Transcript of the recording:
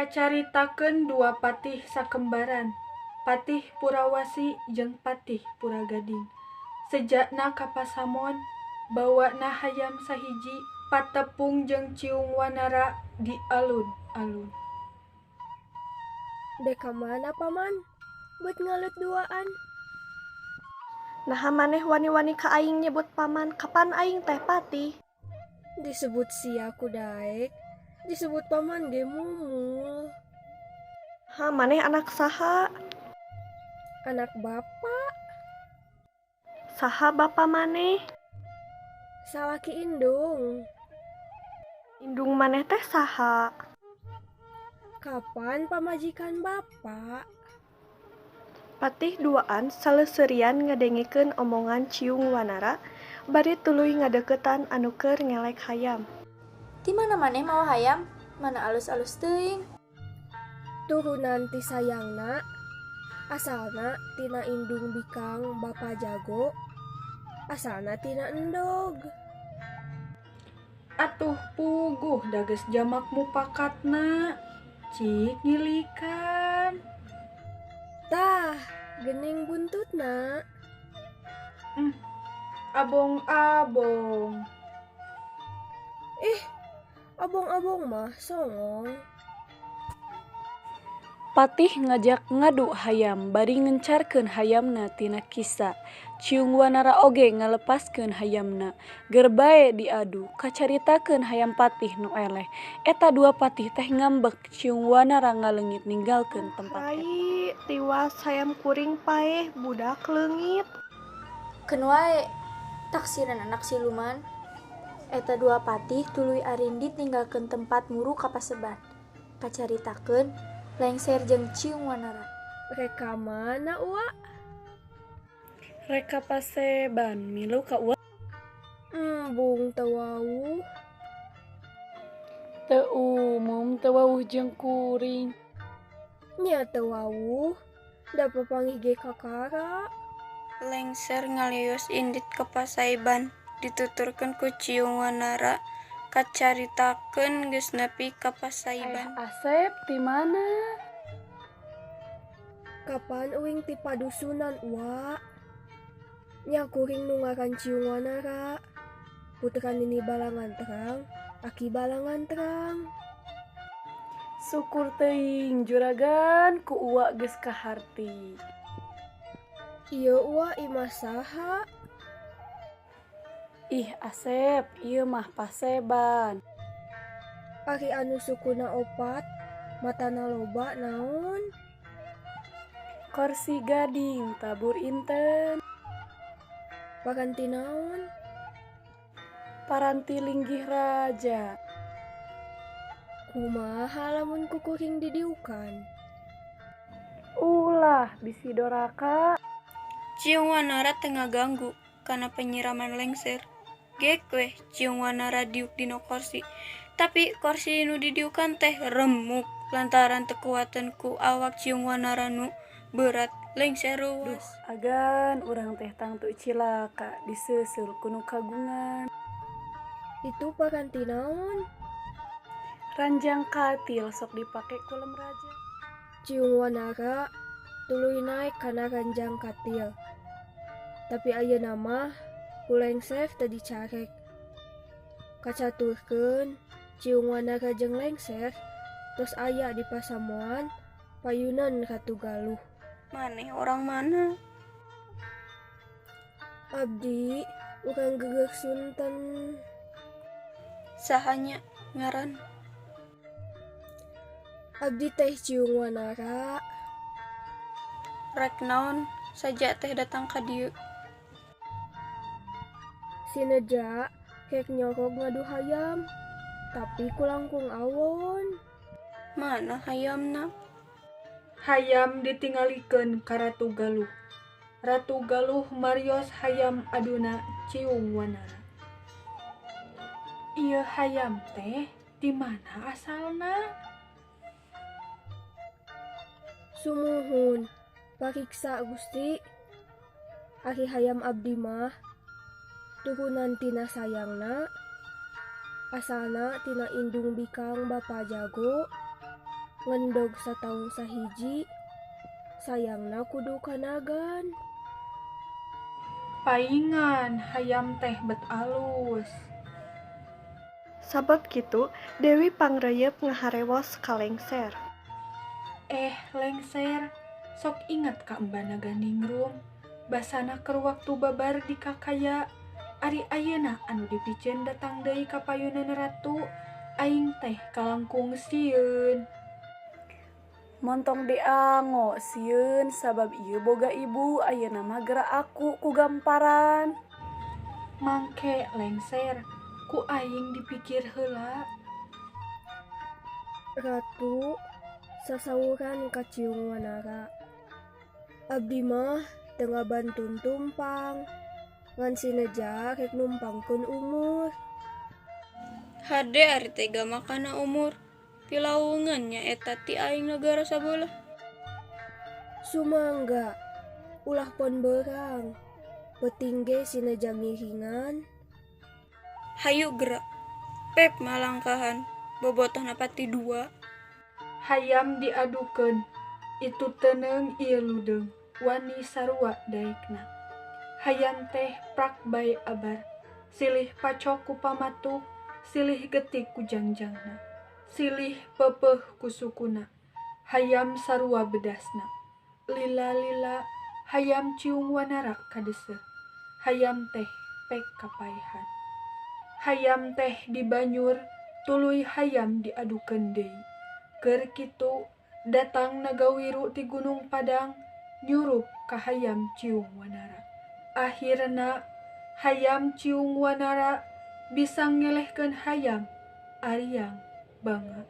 Kacaritakeun dua patih sakembaran, Patih Purawasi jeung Patih Puragading. Sejana ka pasamon, bawana hayam sahiji, patepung jeung Ciung Wanara di alun-alun. Dek ka mana paman? Beut ngaleut duaan. Naha maneh wani-wani ka aing nyebut paman, kapan aing teh patih? Disebut sia ku daek, disebut paman ge mumul. Ha, maneh anak saha? Anak bapak. Saha bapa maneh? Salaki indung. Indung maneh teh saha? Kapan pamajikan bapak? Patih duaan saleuseurian ngadengekeun omongan Ciung Wanara bari tuluy ngadeuketan anu keur ngelek hayam. Ti mana maneh mawa hayam? Mana alus-alus teuing. Turunan ti sayangna, asalna tina indung bikang bapa jago, asalna tina endog. Atuh puguh da geus jamak mupakatna, cik ngilikan. Tah, gening buntutna. Abong-abong. Ih, abong-abong mah songong. Patih ngajak ngadu hayam bari ngencarkeun hayamna tina kisa. Ciung Wanara oge ngalepaskeun hayamna. Ger bae diadu, kacaritakeun hayam patih nu eleh. Eta dua patih teh ngambek, Ciung Wanara ngaleungit ninggalkeun tempat eta. Rai, tiwas hayam kuring paeh budak leungit. Keun wae, taksiran anak siluman. Eta dua patih tuluy arindit ninggalkeun tempat muru ka paseban. Kacaritakeun Lengser jeung Ciung Wanara. Rek ka mana uwa? Rek ka paseban milu ka uwa. Embung teu wawuh. Teu umum teu wawuh jeung kuring. Nya teu wawuh, da papanggih ge kakara. Lengser ngalius indit ka pasaiban, dituturkeun ku Ciung Wanara. Kacaritakeun geus nepi ka pasaiban. Asep ti mana? Kapan uing ti padusunan uwa? Nya kuring nu ngaran Ciung Wanara. Putra Nini Balangantrang, Aki Balangantrang. Syukur teuing juragan ku uwa geus kaharti. Ieu uwa imah saha? Ih Asep, ieu mah paseban. Ari anu sukuna opat, matana loba naon? Korsi gading tabur inten. Paranti naon? Paranti linggih raja. Kumaha lamun ku kuring didiukan? Ulah bisi doraka. Ciung Wanara teu ngaganggu kana penyiraman Lengser. Gek weh Ciung Wanara diuk dina korsi. Tapi korsi nu didiukan teh remuk lantaran teu kuateun ku awak Ciung Wanara nu berat. Lengser Duh, ruas. agan urang teh tangtu cilaka diseuseul ku nu kagungan. Itu paranti naon? Ranjang katil sok dipake ku lem raja. Ciung Wanara tuluy naek kana ranjang katil. Tapi ayeuna mah ku Lengser teu dicarek. Kacaturkeun Ciung Wanara jeung Lengser tos aya di pasamuan payunan Ratu Galuh. Maneh orang mana? Abdi urang Geger Sunten. Saha nya ngaran? Abdi teh Ciung Wanara. Rek naon saja teh datang ka dieu? Sineja rek nyorog ngadu hayam, tapi ku langkung awon. Mana hayamna? Hayam ditingalikeun ka Ratu Galuh. Ratu Galuh marios hayam aduna Ciung Wanara. Ieu hayam teh di mana asalna? Sumuhun, pariksa Gusti. Ari hayam abdi mah turunan tina sayangna, asalna tina indung bikang bapa jago, Ngendog sataun sahiji, sayangna kudu kanagan. Paingan hayam teh bet alus. Sabab kitu Dewi Pangreyep ngaharewos ka Lengser. Eh, Lengser, sok inget ka Emba Naganingrum. Basana keur waktu babar di Kakaya. Ari ayeuna anu dipiceun datang deui ka payunan ratu, aing teh kalangkung sieun. Montong dianggo sieun sabab ieu boga ibu ayeuna mah geura aku ku gamparan. Mangke Lengser, ku aing dipikir heula. Ratu sasawuran ka Ciung Wanara. Abdi mah teu ngabantun tumpang, ngan sineja rek numpangkeun umur. Hade ari tega makana umur. Pilaweungeun nyaeta ti aing nagara sabeulah. Sumangga, ulah pon beurang. Peuting ge sineja ngiringan. Hayu geura. Pep malangkahan bobotohna Patih dua. Hayam diadukeun, itu teuneung ieu ludeung, wani sarua daekna. Hayam teh prak bae abar, silih pacok ku pamatuk, silih getik ku jangjangna, silih peupeuh ku sukuna. Hayam sarua bedasna. Lila-lila hayam Ciung Wanara kadeseuh. Hayam teh pek kapaehan. Hayam teh dibanyur, tuluy hayam diadukeun deui. Keur kitu datang Nagawiru ti Gunung Padang nyurup ka hayam Ciung Wanara. Akhirna hayam Ciung Wanara bisa ngelehkeun hayam Ariang Banga.